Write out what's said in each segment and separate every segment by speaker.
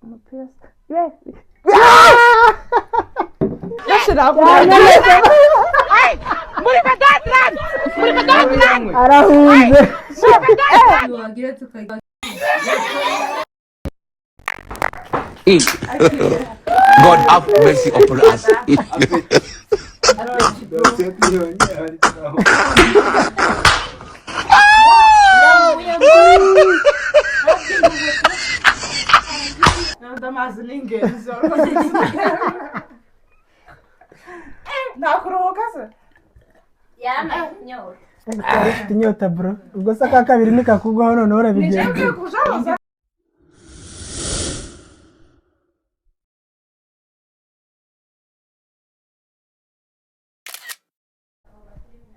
Speaker 1: Umupira se
Speaker 2: Arahunze.
Speaker 3: Wagira tukajya.
Speaker 4: God have mercy upon us.
Speaker 1: Amazi ni ingenzi. Nta kuruhuka se?
Speaker 3: Yaranyoye.
Speaker 2: Ufite inyota, bro. Ubwo se aka kabiri nikakugwaho noneho urabigenza?
Speaker 1: Ngiye kujabuza.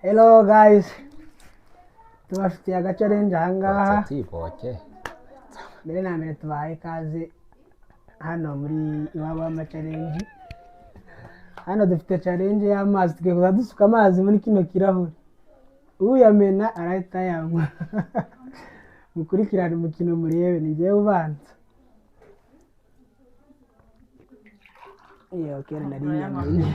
Speaker 2: Hello guys, tubafitiye agachallenge ahangaha. Mbere na mbere tubahaye ikaze hano muri iwabo w'amachallenge. Hano dufite challenge y'amazi. Tugiye kuza dusuka amazi muri kino kirahure, uyamena arahita yanywa. Mukurikirane umukino murebe. Ni njyewe ubanza. Iyo kera nari nyamenye.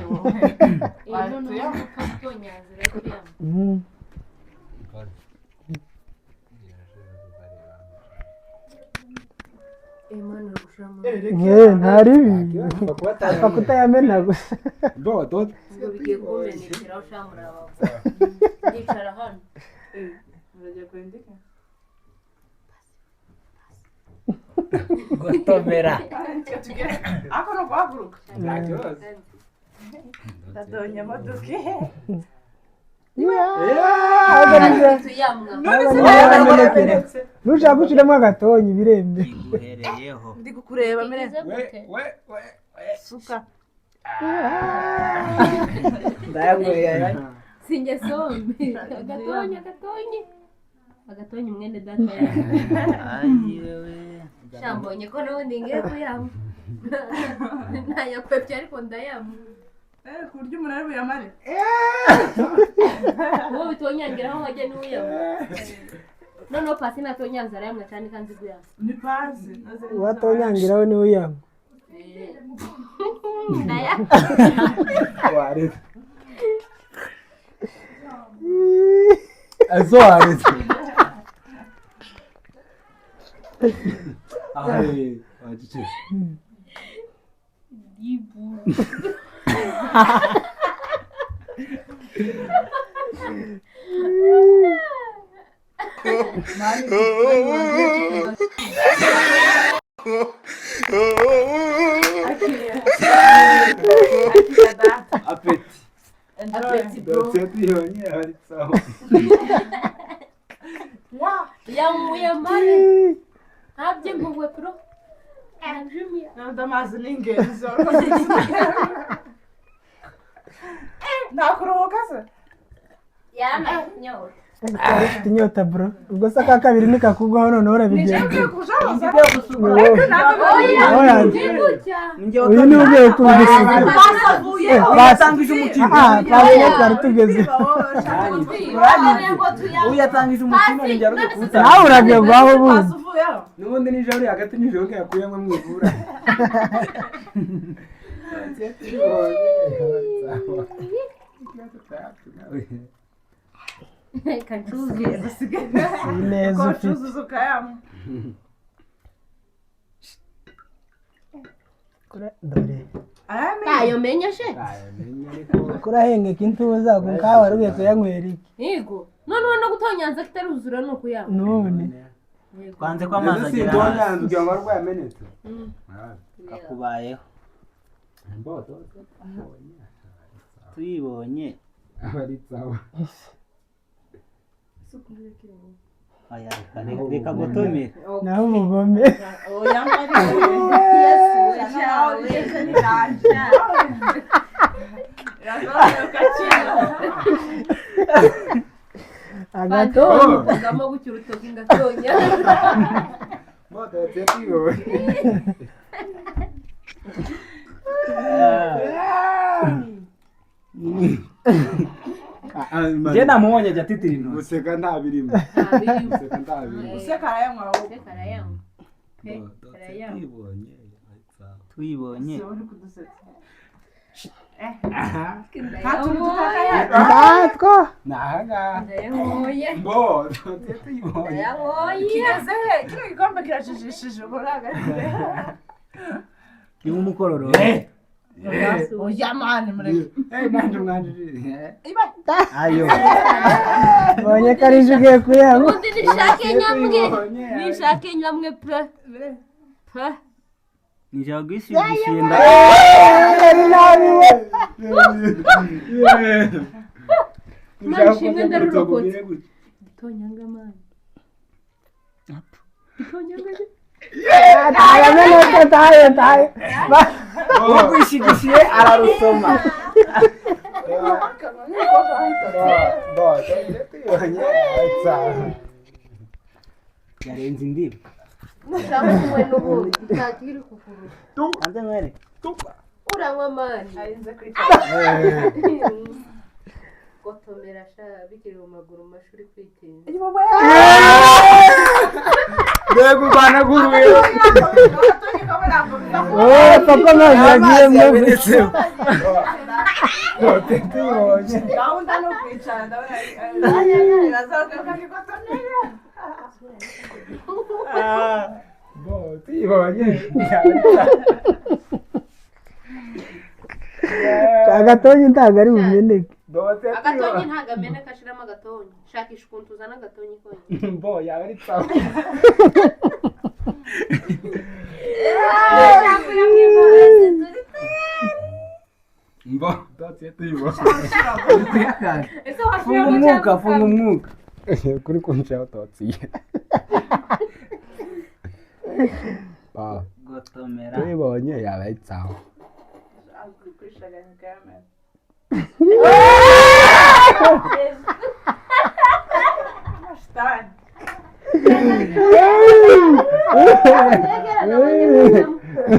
Speaker 2: Nta ribi, apfa kutayamena gusa.
Speaker 3: Ngo bigiye kumenekera ushamura, ndicara hano.
Speaker 1: Uragiye kwendika.
Speaker 5: Gotomera.
Speaker 1: Ako ni uguhaguruka. Ndadonya amaduke.
Speaker 3: Tuyamwa.
Speaker 2: Nushaka gushiramo agatonyi birembe.
Speaker 5: Iguhereyeho.
Speaker 1: Ndi kukureba mere.
Speaker 3: Gute?
Speaker 1: Suka.
Speaker 5: Ndayanyweye.
Speaker 3: Sinjye sombe agatonyi, agatonyi, agatonyi, mwene data.
Speaker 5: Ayiwe.
Speaker 3: Shambonye ko n'ubundi ngiye kuyanywa, ntayakwebye ariko ndayanywa.
Speaker 1: Ku buryo umuntu ari buyamare.
Speaker 3: Uwo bitonyangiraho wajya n'uyanywa. Noneho pasi natonyanze arayanywa cyane kandi kuyanywa.
Speaker 1: Ni pasi.
Speaker 2: Uwatonyangiraho niwe uyanywa.
Speaker 3: Ndaya.
Speaker 6: Waretse. Ese waretse. Ayi, wacecetse.
Speaker 3: Yiburu.
Speaker 6: Apeti.
Speaker 1: Apeti, bro.
Speaker 6: Ndetse ari sawa.
Speaker 3: Yanyweye mare ntabye mpuhwe, bro, ntajimiya.
Speaker 1: Ntabwo amazi ni ingenzi. Nta kuruhuka se?
Speaker 3: Yaranyoye.
Speaker 2: Ufite inyota, bro. Ubwo se aka kabiri nikakugwaho noneho urabigenza?
Speaker 1: Ngiye kujabuza.
Speaker 2: Oya.
Speaker 3: Ni gutya.
Speaker 2: Uyu ni ugiye kugusuka.
Speaker 5: Uyatangije umukino.
Speaker 2: Ah, pasi niyo twari tugeze.
Speaker 5: Uyatangije umukino, ni njye wari ugiye kuwutanga.
Speaker 2: Nawe uragegwaho ubundi.
Speaker 1: Pasi uvuyeho.
Speaker 6: N'ubundi nijoro uri hagati nijoro yakuyemo mwivura.
Speaker 3: Reka ncuzuze.
Speaker 2: Neza ufite.
Speaker 1: Ucuzuza ukayanywa.
Speaker 2: Dore.
Speaker 1: Ayamenye.
Speaker 3: Ntayo menya she.
Speaker 2: Kurahengeka intuza ku kawa wari ugiye kuyanywera iki?
Speaker 3: Yego, noneho no gutonyanza kitaruzura ni ukuyanywa.
Speaker 2: None.
Speaker 5: Twanze ko amazi agera hasi.
Speaker 6: Kugira ngo arwaye amenetse.
Speaker 5: Kakubayeho tuyibonye.
Speaker 6: Aba ari sawa.
Speaker 5: Oya, reka gotomera.
Speaker 2: Naho umugome.
Speaker 1: Oya mbari. Yesu ni danje.
Speaker 2: Agatonyi.
Speaker 3: Kagamo gutya urutoki ngatonya.
Speaker 6: Ndetse tuyibonye.
Speaker 5: Njye namubonye ajya atitira intoki.
Speaker 6: Guseka nta birimo.
Speaker 3: Nta birimo.
Speaker 6: Guseka nta birimo.
Speaker 1: Useka arayanywa wowe.
Speaker 3: Useka arayanywa pe, arayanywa.
Speaker 6: Tuyibonye yaba sawa.
Speaker 5: Tuyibonye.
Speaker 1: Si uri kudusetsa. Nta tuntu tutakaye.
Speaker 2: Ntatwo.
Speaker 6: Ni ahangaha.
Speaker 3: Ndayanyoye.
Speaker 6: Bo, tuyibonye.
Speaker 3: Ndayanyoye.
Speaker 1: Kigeze he? Kino gikombe kirajijishije ubu ntabwo ari
Speaker 5: Ni nk'umukororo.
Speaker 1: Oya mani mureke.
Speaker 6: Eh, nanjye mwanjije.
Speaker 1: Iba.
Speaker 5: Ayo.
Speaker 2: Mbonye ko ari ejo ugiye kuyanywa.
Speaker 3: Ubundi nishake nyamwe. Nishake nyamwe pe. Pe.
Speaker 5: Nijya gushyigishiye nda.
Speaker 2: Ari nabi we.
Speaker 3: Imana ishimwe ndarurokotse. Gitonyanga mani. Gitonyanga.
Speaker 2: Ntayamenetse ntayo ntayo.
Speaker 5: Ugwishigishiye ararusoma.
Speaker 6: Bo, tuyibonye yaba sawa.
Speaker 5: Yarenze indiba.
Speaker 3: Ushaka kunywa n'ubundi ntakiri kukurusha.
Speaker 5: Hanze nkwereke.
Speaker 3: Uranywa mani.
Speaker 1: Arinze kwicara.
Speaker 3: Gotomera sha bikiri mu maguru mashuri kwitinza.
Speaker 6: Mbega urwanaguruye.
Speaker 2: Wowe papa amazi yagiyemo.
Speaker 6: Tuyibonye.
Speaker 1: Gahunda ni ukwicara ndabona irazaruka kikotomera.
Speaker 6: Bo, tuyibonye yaba sawa.
Speaker 2: Agatonyi ntabwo ari bumeneke.
Speaker 6: Bo,
Speaker 3: Agatonyi ntago ameneka, ashiramo agatonyi. Shakisha ukuntu uzana agatonyi konyine.
Speaker 6: Bo, yaba ari sawa. Bo, tuyibonye.
Speaker 3: Ese
Speaker 5: Funga
Speaker 3: washiramo
Speaker 5: umwuka, funga umwuka.
Speaker 6: Kuri kuncaho totsiye. Ba,
Speaker 5: Gotomera.
Speaker 6: tuyibonye yaba ari sawa.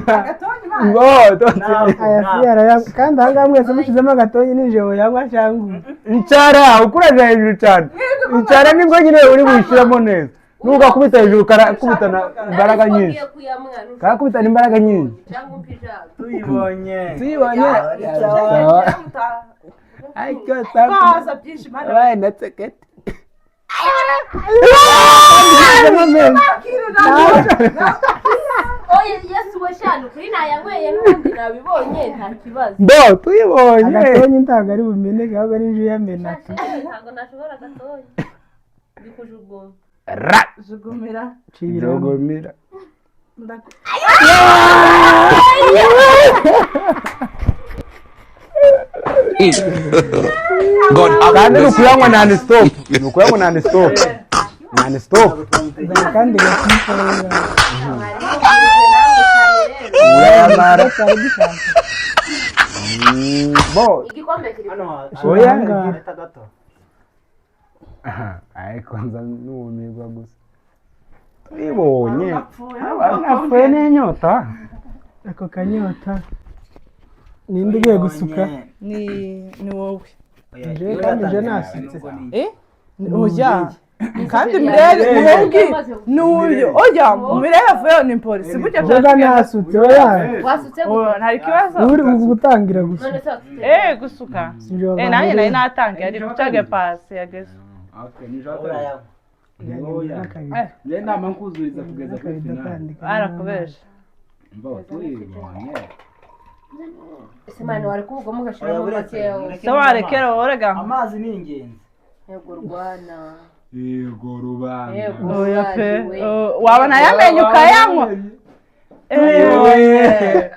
Speaker 1: Agatonyi mani.
Speaker 6: Bo,
Speaker 2: Aya si arayanywa kandi aha ngaha mwese mushyizemo agatonyi nijoro yanywa cyangwa
Speaker 6: Icara, ukuraje hejuru cyane. Icara nibwo nyine uri buyishyiramo neza. Nugakubita hejuru karakubitana imbaraga nyinshi. Karakubitana imbaraga nyinshi.
Speaker 3: Cyangwa umpe ijambo.
Speaker 5: Tuyibonye.
Speaker 6: Tuyibonye. Sawa. Ariko sawa.
Speaker 1: Twaza byinshi mani.
Speaker 6: Wabaye na tsekete.
Speaker 3: Oye Yesu we shanu kuri nayanyweye n'ubundi nabibonye nta kibazo.
Speaker 6: Bo, tuyibonye.
Speaker 2: Agatonyi ntabwo ari bumeneke ahubwo ari ejo uyamena.
Speaker 3: Ntabwo nashobora agatonyi. Ndi kujuguma.
Speaker 6: Ra.
Speaker 1: Jugumira.
Speaker 2: Cira.
Speaker 6: Jogomira.
Speaker 4: God have
Speaker 6: Kandi ni
Speaker 4: mercy
Speaker 6: ukuyanywa
Speaker 4: upon
Speaker 6: nani
Speaker 4: us.
Speaker 6: stop. Ni ukuyanywa nani stop. Nani stop.
Speaker 2: Zana kandi gakipa.
Speaker 6: Urayamara.
Speaker 2: Twari dushaka.
Speaker 6: Bo,
Speaker 3: Igikombe kiri
Speaker 5: Hano
Speaker 6: Oya.
Speaker 5: leta gato.
Speaker 6: Ariko nza numirwa gusa. Tuyibonye. Napfuye n'inyota.
Speaker 2: Ako kanyota. Ninde ugiye gusuka?
Speaker 1: Ni wowe.
Speaker 2: Nje kandi nje nasutse.
Speaker 1: Eh? Oya. Kandi Mirere muhungi nuyo. Oya, Mirere avuyeho ni polisi. Burya
Speaker 2: Mvuga nasutse oya.
Speaker 3: Wasutse
Speaker 1: Oh, ntari kibazo.
Speaker 2: Uri gutangira gusuka.
Speaker 3: none se wasutse.
Speaker 1: Eh, gusuka. Eh, nanjye nari natangiye ariko cage pasi yageze.
Speaker 5: Urayanywa.
Speaker 6: Njye nama nkuzuriza kugeza kuri finale.
Speaker 1: Barakubesha.
Speaker 6: Mbo, tuyibonye.
Speaker 3: Ese mani wari kuvugamo ugashiramo makeya wowe.
Speaker 1: Se warekera worega.
Speaker 5: Amazi ni ingenzi.
Speaker 3: Yego rwana.
Speaker 6: Yego rubanda.
Speaker 3: Yego.
Speaker 1: Oya pe.
Speaker 3: We.
Speaker 1: Oh, wabona yamenye ukayanywa. Eh.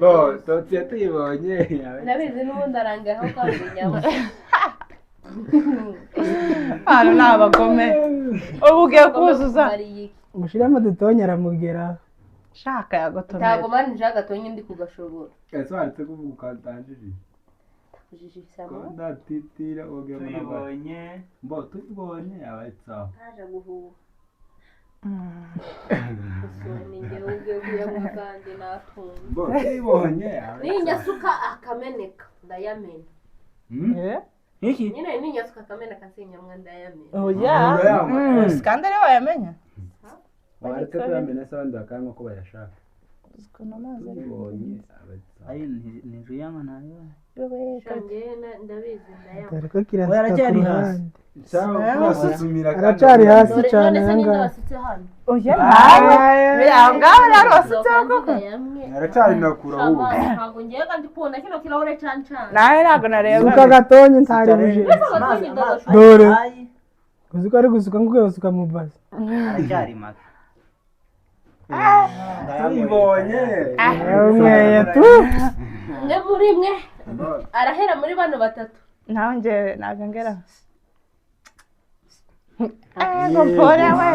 Speaker 6: Bo, totsiye tuyibonye.
Speaker 3: Ndabizi n'ubundi arangaho kandi nyama.
Speaker 1: Hano ni abagome. Ubu ugiye kuzuza.
Speaker 3: Mariye iki?
Speaker 2: Mushiramo dutonyi aramugera.
Speaker 1: Shaka yagotomera.
Speaker 3: Ntabwo mani nje agatonyi ndi kugashobora.
Speaker 6: Ese waretse kuvuga ukatanjije.
Speaker 3: Kujijisha ama.
Speaker 6: Ndatitira oge
Speaker 5: Tuyibonye.
Speaker 6: Mbo, tuyibonye yaba ari sawa.
Speaker 3: Ntaje guhuha. Gusa ni njyewe ugiye kuyanywa kandi natunze.
Speaker 6: Mbo, tuyibonye yaba ari sawa.
Speaker 3: Ninyasuka akameneka ndayamena.
Speaker 6: Hmm?
Speaker 1: Eh?
Speaker 5: Iki?
Speaker 3: Nyine ninyasuka akamena kansinyamwa ndayamena.
Speaker 1: Oya. Kandi ariwe wayamenya.
Speaker 6: Waretse kuyamena se abandi bakanywa ko bayashaka.
Speaker 1: Ukuntu amazi ari.
Speaker 6: Tubonye.
Speaker 5: Ayi ni juyanywa nayo.
Speaker 3: Shange ndabizi ndayamwa.
Speaker 2: Dore ko kirasuka
Speaker 5: Oya, aracyari
Speaker 2: ku
Speaker 5: hasi.
Speaker 2: ruhande.
Speaker 6: Cyangwa urasuzumira kandi.
Speaker 2: Aracyari hasi
Speaker 3: Dore
Speaker 2: cyane
Speaker 3: none se ninde
Speaker 2: ahangaha.
Speaker 3: wasutse hano?
Speaker 1: Oya ntawe. Aho ngaho rero wasutseho koko.
Speaker 3: Ndayamwe.
Speaker 6: Aracyari nakura ahubwo.
Speaker 3: Ntabwo ngiye kandi kubona kino kirahure cancana.
Speaker 1: Nawe ntabwo nareba.
Speaker 2: Suka gatonyi ntari buje.
Speaker 5: Amazi, amazi.
Speaker 2: Dore.
Speaker 5: Ayi,
Speaker 2: Uzi ko ari gusuka nk'uko gusuka mu basi.
Speaker 5: aracyari make.
Speaker 6: Tubibonye.
Speaker 2: Yanyweye tu.
Speaker 3: Mwe muri mwe arahera muri bano batatu.
Speaker 1: Nawe njye ntabwo ngera. Ego mpore we.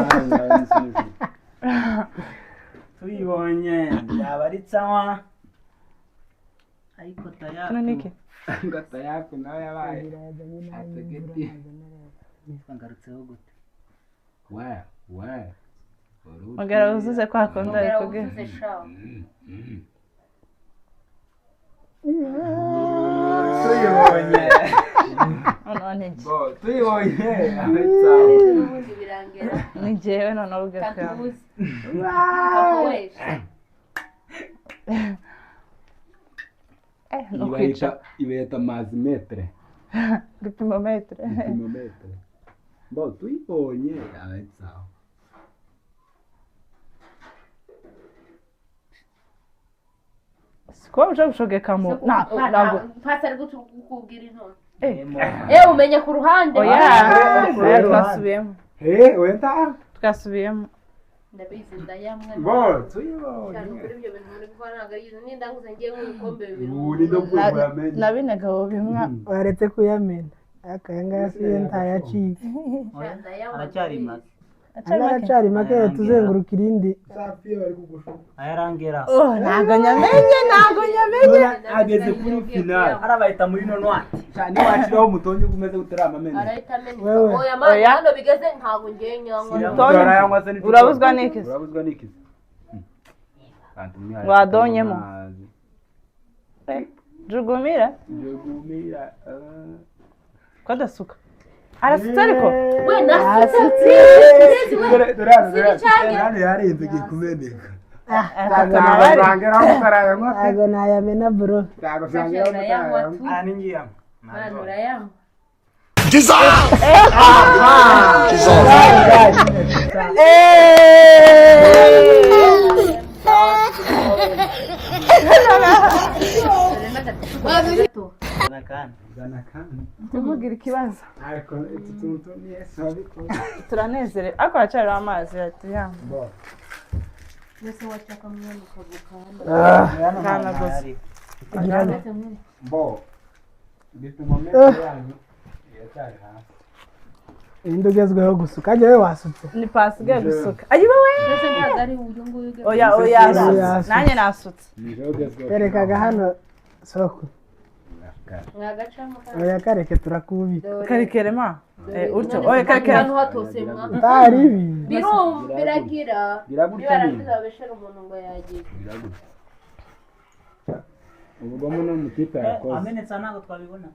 Speaker 5: Tubibonye byaba ari sawa. Ariko tayaku.
Speaker 1: Kino ni iki?
Speaker 6: Ngo tayaku nawe yabaye. Ategeti.
Speaker 5: Ngarutseho gute?
Speaker 6: We, we.
Speaker 1: Mugara wuzuze kwa kundi ari
Speaker 3: Ongera
Speaker 1: kubwira.
Speaker 3: wuzuze shawo.
Speaker 6: Tuyibonye.
Speaker 1: Noneho ni njye.
Speaker 6: Bo, tuyibonye. Abetsawe.
Speaker 3: N'ubundi birangera.
Speaker 1: Ni njyewe noneho ubwe kuyanywa.
Speaker 3: Katubuze. Kakuwesha.
Speaker 1: Eh, ni ukwica.
Speaker 6: Ibayita mazimetre.
Speaker 1: Gipimometere.
Speaker 6: Gipimometre. Bo, tuyibonye. Abetsawe.
Speaker 1: Sikuba uja gushogekamo. Ntabwo.
Speaker 3: Pasi ari kukubwira intoki.
Speaker 1: Eh.
Speaker 3: Eh umenya ku ruhande.
Speaker 1: Oya. Oya twasubiyemo.
Speaker 6: Eh, wenda.
Speaker 1: Twasubiyemo.
Speaker 3: Ndabizi ndayamwa.
Speaker 6: Bo, tuyibonye.
Speaker 3: Cyane kuri ibyo bintu muri gukora ntabwo ari byiza. Nindanguza ngiye nk'ibikombe bibiri.
Speaker 6: Ubu ni ndo bwamenye.
Speaker 1: Na binagabo bimwe.
Speaker 2: Waretse kuyamena. Aka aya ngaya si yo ntayacika.
Speaker 5: Oya,
Speaker 3: Ndayanywa,
Speaker 5: aracyari make.
Speaker 2: Andi aracyari make tuzenguruka irindi.
Speaker 6: Safi bari kugushuka.
Speaker 5: Ayarangera.
Speaker 1: Oh, ntabwo nyamenye, ntabwo nyamenye.
Speaker 6: Ageze kuri final.
Speaker 5: Arabayita muri nonwati.
Speaker 6: Cyane washiraho umutonyi umeze gutarama amena.
Speaker 3: Arahita ameneka.
Speaker 2: Wewe.
Speaker 3: Oya mani
Speaker 1: Oya.
Speaker 3: hano bigeze ntabwo ngiye nyanywa.
Speaker 1: Mutonyi. Urabuzwa n'iki se?
Speaker 6: Urabuzwa n'iki se?
Speaker 1: Wadonyemo. Jugumira.
Speaker 6: Jugumira.
Speaker 1: Ko adasuka. Arasutse ariko.
Speaker 3: We nasutse.
Speaker 6: Dore dore hano dore hano.
Speaker 3: Sibicanye.
Speaker 6: Hano yarenze igiye kumeneka.
Speaker 1: Ntabwo
Speaker 6: Zangeraho mutarayanywa.
Speaker 2: Ntabwo nayamena bro.
Speaker 6: Ntabwo zangeraho
Speaker 3: Ndayanywa
Speaker 6: mutarayanywa.
Speaker 3: tu.
Speaker 5: Aha ni ngiyamo.
Speaker 3: Mani urayanywa. Gato.
Speaker 5: Zana kandi.
Speaker 6: Zana kandi.
Speaker 1: Tumubwira ikibazo.
Speaker 6: Ariko utu tuntu ni Yesu wabikoze.
Speaker 1: Turanezerewe. Ariko haracyariho amazi yatuyama.
Speaker 6: Bo.
Speaker 3: Mbese washaka mwana ukaguka hano.
Speaker 5: Hano nta
Speaker 1: Nta naguze.
Speaker 5: ntayari.
Speaker 3: Mbese mwana.
Speaker 6: Bo. Ibipimo metero yanyu iracyari hasi.
Speaker 2: Irindi ugezweho gusuka. Ajya we wasutse.
Speaker 1: Ni pasi ugiye gusuka. Ayi wowe.
Speaker 3: Mbese ntabwo ari uyu nguyu ugeze.
Speaker 1: Oya oya
Speaker 2: Oya,
Speaker 1: asutse. Nanjye nasutse.
Speaker 6: Ni ugezweho.
Speaker 2: Terekaga hano soko.
Speaker 3: Mwagacamo kandi.
Speaker 2: Oya kareke turakubika.
Speaker 3: Dore.
Speaker 1: Karekerema.
Speaker 3: Dore.
Speaker 1: Eh, utyo.
Speaker 3: None
Speaker 1: Oya
Speaker 3: se
Speaker 1: karekere.
Speaker 3: hano hatose mwa.
Speaker 2: Utari ibi.
Speaker 3: Birum biragira.
Speaker 6: Biragutya
Speaker 3: Niba
Speaker 6: nyine.
Speaker 3: barangiza babeshera umuntu ngo yagiye.
Speaker 6: Biragutya. Ubugome no mutipe yakoze.
Speaker 5: Amenetse aha ntabwo twabibona.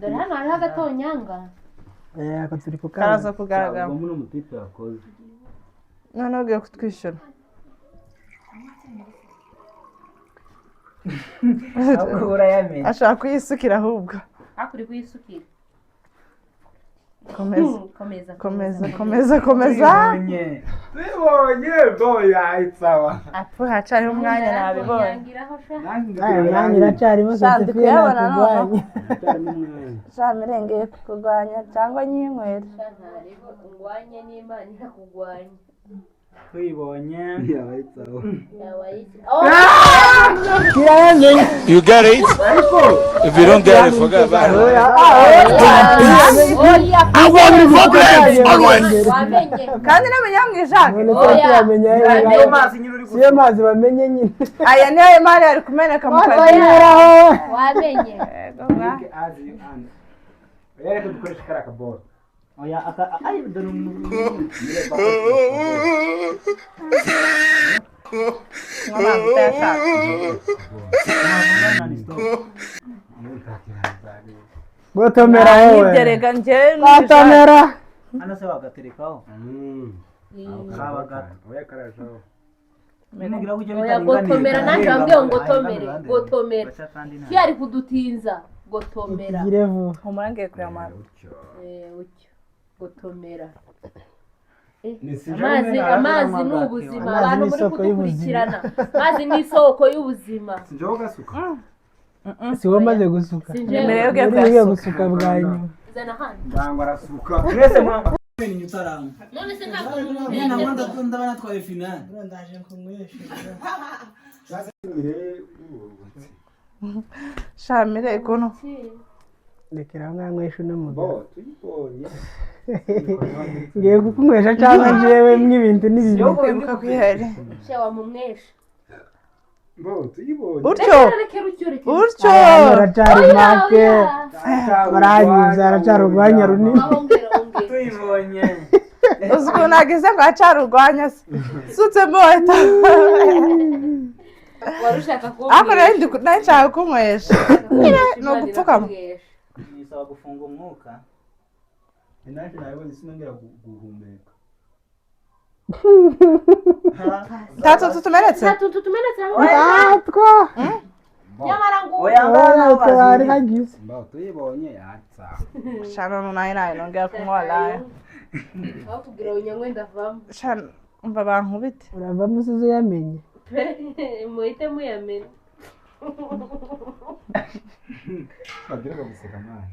Speaker 3: Dore hano hariho agatonyanga.
Speaker 2: Eh, ako turi
Speaker 1: Karaza
Speaker 2: kukaza.
Speaker 1: kugaragara.
Speaker 6: Ubugome no mutipe yakoze.
Speaker 1: Noneho ugiye kutwishyura.
Speaker 5: Ahubwo urayamena.
Speaker 1: Ashaka kuyisukira ahubwo.
Speaker 3: Hakuri kuyisukira.
Speaker 1: Komeza.
Speaker 3: Komeza.
Speaker 1: Komeza, komeza, komeza.
Speaker 5: Tubibonye.
Speaker 6: Tubibonye bo yayitsawa.
Speaker 1: Apfu hacariho umwanya nabibonye.
Speaker 3: Yangiraho sha.
Speaker 2: Aya mwanya iracyarimo
Speaker 1: Sha, ndi
Speaker 2: Josephine
Speaker 1: kuyabona
Speaker 2: ntakugwanya.
Speaker 1: Sha mirengeye kukurwanya cyangwa nyinywera.
Speaker 3: Sha ntariho ungwanye n'Imana irakugwanya.
Speaker 5: Tuyibonye.
Speaker 6: Yayitsawa.
Speaker 3: Yabaye iki? Oh!
Speaker 2: Kirayamenya.
Speaker 4: You get it? If you don't get it, forget about it.
Speaker 3: Oya.
Speaker 4: I want problems always.
Speaker 3: Wamenye.
Speaker 1: Kandi n'amenya mu ijage.
Speaker 2: None se tuyamenya
Speaker 5: Niyo mazi nyine uri
Speaker 2: Si yo mazi bamenye nyine.
Speaker 1: Aya niyo mari ari kumeneka mu kazi.
Speaker 2: Bakanyuraho.
Speaker 3: Wamenye.
Speaker 1: Yego, mwa.
Speaker 6: Reka dukoreshe kariya kaboro.
Speaker 5: Oya aka ayi dore umuntu.
Speaker 1: Kunywa amazi utayashaka.
Speaker 5: Nani stop.
Speaker 2: Gotomera wowe.
Speaker 1: Nibyo rega njyewe.
Speaker 2: Gotomera.
Speaker 5: Hano se wagaterekaho kaba gato.
Speaker 6: Oya, karashaho.
Speaker 5: Nimubwira ko ujya
Speaker 3: Oya,
Speaker 5: bitaringaniye,
Speaker 3: gotomera, nanjye
Speaker 5: karahengama,
Speaker 3: wambwiye ngo gotomere,
Speaker 5: ahengama
Speaker 3: gotomera.
Speaker 5: baca kandi nta-
Speaker 3: Iyo ari kudutinza gotomera.
Speaker 2: Tugire vuba.
Speaker 1: Humura, ngiye kuyamara.
Speaker 3: Eh, utyo gotomera. Eh,
Speaker 6: Ni si
Speaker 3: amazi
Speaker 6: jewe
Speaker 3: amazi ni
Speaker 5: Amazi
Speaker 3: ubuzima.
Speaker 2: ni
Speaker 3: Abantu muri
Speaker 2: isoko y'ubuzima.
Speaker 3: kudukurikirana, amazi ni isoko y'ubuzima.
Speaker 6: Sinjyewe gasuka.
Speaker 2: Si wowe umaze gusuka?
Speaker 3: Si
Speaker 1: Mbere
Speaker 3: njyewe.
Speaker 1: yo ugiye
Speaker 2: Uri ugiye
Speaker 1: kuyasuka.
Speaker 2: gusuka bwa nyuma.
Speaker 3: Zana hano.
Speaker 6: Ndangwa arasuka.
Speaker 5: Mwese mwa
Speaker 7: utaranywa.
Speaker 3: None se ntabwo
Speaker 7: Nyina ndabona natwaye finale.
Speaker 2: Ndaje kunywesha.
Speaker 1: Shamire ukuntu.
Speaker 2: Rekera aho nkanywesha uno mugabo.
Speaker 6: Bo tuyibonye.
Speaker 2: Ngiye kukunywesha cyangwa njyewe mw'ibintu n'ibintu.
Speaker 1: Kwibuka kwihere.
Speaker 3: Shewa mumwesha.
Speaker 6: Bo tuyibonye.
Speaker 1: Utyo.
Speaker 3: Rekera utyo, rekera.
Speaker 1: Utyo.
Speaker 2: Aracari make.
Speaker 3: Oya.
Speaker 2: Baranyuze aracari urwanya runini.
Speaker 3: Aho ongera, ongera.
Speaker 5: Tuyibonye.
Speaker 1: Uzi ukuntu agize ngo acarurwanya se sutsemo wahita.
Speaker 3: Wari ushaka
Speaker 1: Ariko nari nshaka kunywesha ni ugupfukama.
Speaker 5: Bisaba gufunga umwuka.
Speaker 6: Nanjye nabibonye sinongera guhumeka.
Speaker 1: Nta tutumenetse.
Speaker 3: Nta tuntu tumenetse hamwe.
Speaker 2: Natwo.
Speaker 3: Nyamara ngo
Speaker 5: Oya,
Speaker 2: Oya, twari hagize.
Speaker 6: Bo tuyibonye yatsa.
Speaker 1: Shana nayo nayo nongera kunywa walayi.
Speaker 3: Aho kugira ngo unyanywe ndavamo.
Speaker 1: Shana umva bankubite.
Speaker 2: Uravamo usize uyamenye.
Speaker 3: Pe muhite muyamena.
Speaker 6: Bagira guseka mwana.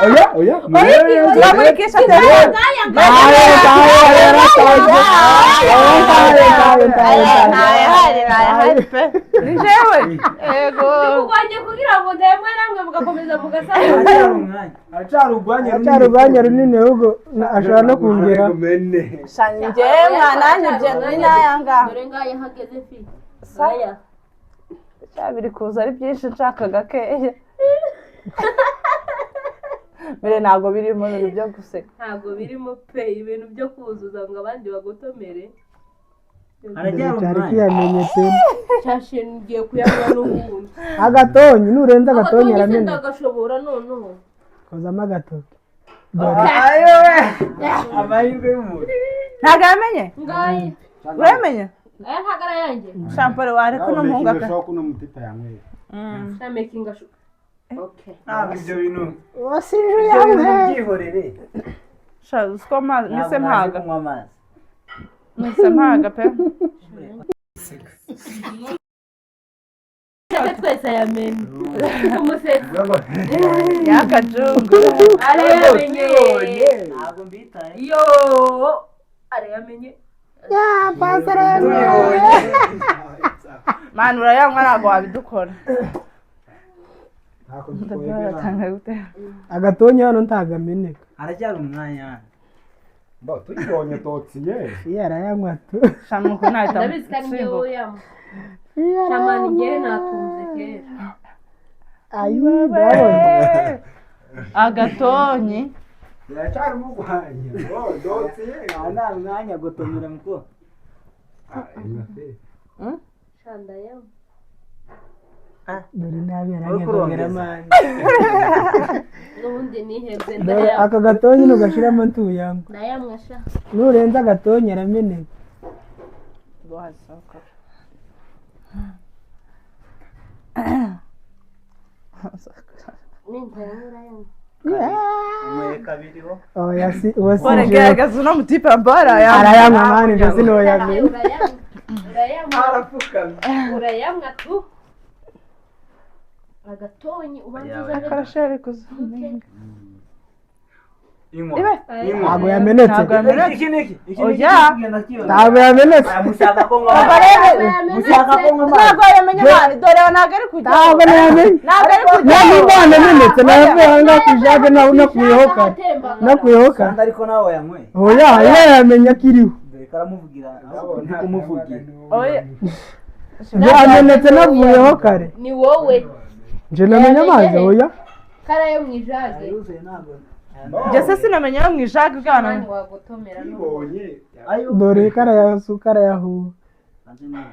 Speaker 6: Oya, oya.
Speaker 1: Turamurikisha telefone. Ntayahari, ntayahari pe, ni jewe yego.
Speaker 3: Kurwanya kugira ngo ndemwe namwe mugakomeza mugasaba.
Speaker 5: Aracyari umwanya.
Speaker 6: Aracyari urwanya.
Speaker 2: Aracyari urwanya runini ahubwo ashobora no kongera.
Speaker 1: Shana njyewe mwananyibye ni n'aya ngaha.
Speaker 3: Dore ngaya hageze mfite aya.
Speaker 1: Sha biri kuza ari byinshi, nshaka gakeya mbere ntabwo birimo ibintu byo guseka.
Speaker 3: Ntabwo birimo pe, ibintu byo kuzuza ngo abandi bagotomere.
Speaker 5: Aracyari
Speaker 2: Cyari
Speaker 5: umwanya.
Speaker 2: kiyamenye pe.
Speaker 3: Cyashe ngiye kuyanywa n'ubundi.
Speaker 2: Agatonyi nurenza agatonyi
Speaker 3: Agatonyi se
Speaker 2: aramena.
Speaker 3: ndagashobora noneho.
Speaker 2: Kozamo agatoki. Dore.
Speaker 5: Amahirwe y'umuntu.
Speaker 1: Ntabwo yamenye.
Speaker 3: Ngaya.
Speaker 1: Uramenye.
Speaker 3: Aya ntabwo ari ayanjye.
Speaker 1: Shampoo wareka uno muhungu aka
Speaker 6: Ushobora kuno mutipa yanyweye.
Speaker 3: Na making ashu okay.
Speaker 5: Ntabwo ibyo bintu.
Speaker 2: Wasije
Speaker 5: Ibyo bintu
Speaker 2: uyanywe.
Speaker 5: byihorere.
Speaker 1: Sha uziko amazi
Speaker 5: Ntabwo
Speaker 1: mise
Speaker 5: nazi
Speaker 1: mpaga.
Speaker 5: kunywa amazi.
Speaker 1: Mise mpaga pe.
Speaker 3: Twese twese ayamena umusetsi.
Speaker 1: Yakajungu.
Speaker 3: Arayamenye.
Speaker 5: Ntabwo mbitaye.
Speaker 3: Yo, arayamenye.
Speaker 2: Ya pasi arayamenye.
Speaker 1: Mani urayanywa ntabwo wabidukora.
Speaker 6: Ntako.
Speaker 1: Ndabyatanga gute?
Speaker 2: Agatonyi hano ntabwo ameneka.
Speaker 5: Aracyari umwanya.
Speaker 6: Bo tuyibonye totsiye.
Speaker 2: Iyo arayanywa tu.
Speaker 1: Shana ukuntu nahita
Speaker 3: Ndabizi kandi njyewe
Speaker 1: nsimbuka.
Speaker 3: uyanywa.
Speaker 2: Iyo
Speaker 3: Shamani njyewe
Speaker 2: arayanywa.
Speaker 3: natunze kera.
Speaker 2: Ayi ndabona.
Speaker 1: Agatonyi.
Speaker 6: Biracyari mu rwanya. Bo totsiye.
Speaker 5: Aha nta mwanya gotomera muko.
Speaker 3: Shanda yanywa.
Speaker 2: Dore nabi
Speaker 5: Uri
Speaker 2: yarangiye
Speaker 5: kurongeza.
Speaker 2: kongera amazi.
Speaker 3: N'ubundi nihebye
Speaker 2: Dore
Speaker 3: ndayanywa.
Speaker 2: aka gatonyi nugashiramo ntuyanywa.
Speaker 3: Ndayanywa sha.
Speaker 2: Nurenza agatonyi arameneka.
Speaker 3: Nintayanywa urayanywa.
Speaker 5: Unyweye kabiri ho.
Speaker 2: Oya si uwo si
Speaker 1: Bore
Speaker 2: jewe.
Speaker 1: gerageza uno mutipe ambara
Speaker 2: Arayanywa mani nje sinoyamenya.
Speaker 3: Urayanywa, urayanywa.
Speaker 5: Arapfukamye.
Speaker 3: Urayanywa tu agatonyi ubanza uzane.
Speaker 1: Akarashari kuzuminga.
Speaker 5: Inywa.
Speaker 1: Ibe.
Speaker 5: Inywa.
Speaker 2: Ntabwo yamenetse.
Speaker 1: Ntabwo yamenetse.
Speaker 5: Iki niki? Iki niki
Speaker 1: Oya.
Speaker 5: kigenda kiyongera.
Speaker 2: Ntabwo yamenetse.
Speaker 5: Aya, mushaka ko nywa amazi.
Speaker 1: Barebe.
Speaker 5: Mushaka ko nywa amazi.
Speaker 1: Ntabwo yamenye mani, dore ntabwo ari kujyaho.
Speaker 2: Ntabwo nayamenye.
Speaker 1: Ntabwo ari
Speaker 2: Ntabwo
Speaker 1: kujyaho.
Speaker 2: imana amenetse navuye aha ngaha ku ijage nakuyeho kare. Nakuyeho kare.
Speaker 5: Kandi ariko nawe wayanyweye.
Speaker 2: Oya iyo yamenye akiriho.
Speaker 5: Dore karamuvugira. Ndi kumuvugira.
Speaker 1: Oya.
Speaker 2: Nje amenetse navuyeho kare.
Speaker 3: Ni wowe.
Speaker 2: Nje namenye amazi oya.
Speaker 3: Karayo mu ijage.
Speaker 5: Ayuzuye ntabwo.
Speaker 1: Njye se sinamenye yo mu ijage bwana.
Speaker 3: Mani wagotomera n'ubundi.
Speaker 6: Tuyibonye.
Speaker 5: Ayo.
Speaker 2: Dore karayasuka karayahuha.
Speaker 5: Banze niba.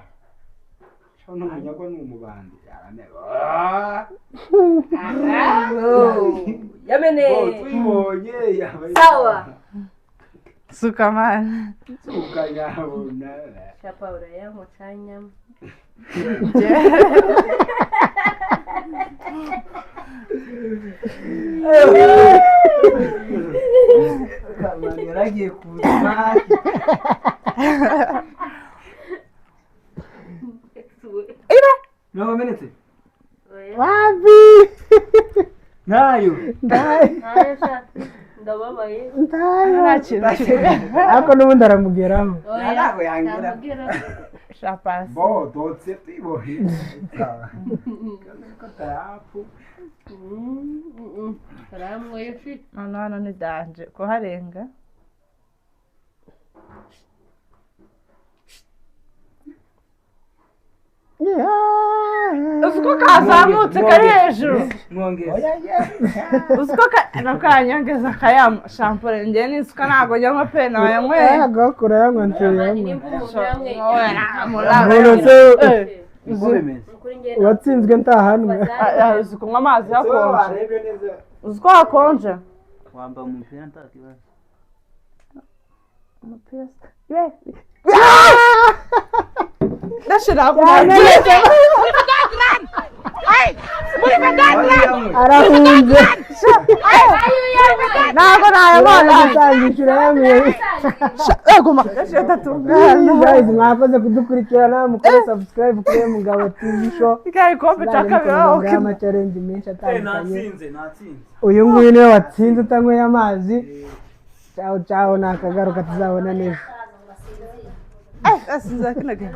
Speaker 6: N'umunyagwa ni umubandi.
Speaker 3: Yamene.
Speaker 6: Tuyibonye yaba
Speaker 3: Sawa.
Speaker 1: Suka mani.
Speaker 6: Suka yabona.
Speaker 3: Shapa urayanywa cyanyama.
Speaker 5: Kamani yaragiye kuza. Niba wamenetse?
Speaker 2: Wapi?
Speaker 5: Ntayo.
Speaker 2: Ndayo.
Speaker 3: Ntayo sha. Ndababaye.
Speaker 2: Ndayo.
Speaker 1: Nta kintu kimwe.
Speaker 2: Ariko n'ubundi aramugeraho.
Speaker 3: Oya.
Speaker 5: Ntabwo yangira.
Speaker 3: Namugeraho.
Speaker 1: Shapasi.
Speaker 6: Bo dotse tuyibonye. Ko tarapu.
Speaker 3: Karamwoye fi.
Speaker 1: Noneho hano ni danje kuharenga. Uzi ko kazamutse kari hejuru.
Speaker 5: Mwongeze.
Speaker 1: Uzi ko nakanyongeza akayama shampure njye n'isuka ntabwo njyanywa pe nayanyweye.
Speaker 2: Ntabwo kurayanywa ntuyanywa.
Speaker 3: Nimba umuntu yanyweye.
Speaker 2: Umuntu se
Speaker 5: Uko bimeze?
Speaker 3: Ukuri njye
Speaker 2: uwatsinzwe ntahanwe.
Speaker 1: Uzi kunywa amazi hakonje.
Speaker 6: Warebye neza.
Speaker 1: Uzi ko hakonje.
Speaker 5: Wambaye umupira nta kibazo.
Speaker 1: Ndashira
Speaker 2: Arahunze.
Speaker 1: ntabwo nayabona.
Speaker 2: Aragusangisha urayanyweye.
Speaker 1: Guma ndatungana.
Speaker 2: Guys, mwakoze kudukurikirana mukore subscribe kuri Mugabo TV Show.
Speaker 1: Ikaye ikombe cya kabiri aho
Speaker 2: Tuzajya ama challenge menshi atandukanye.
Speaker 5: Natsinze, natsinze.
Speaker 2: Uyu nguyu niwe watsinze utanyweye amazi. Ciao ciao, nakagaruka tuzabona neza.
Speaker 1: Asinze kino gihe.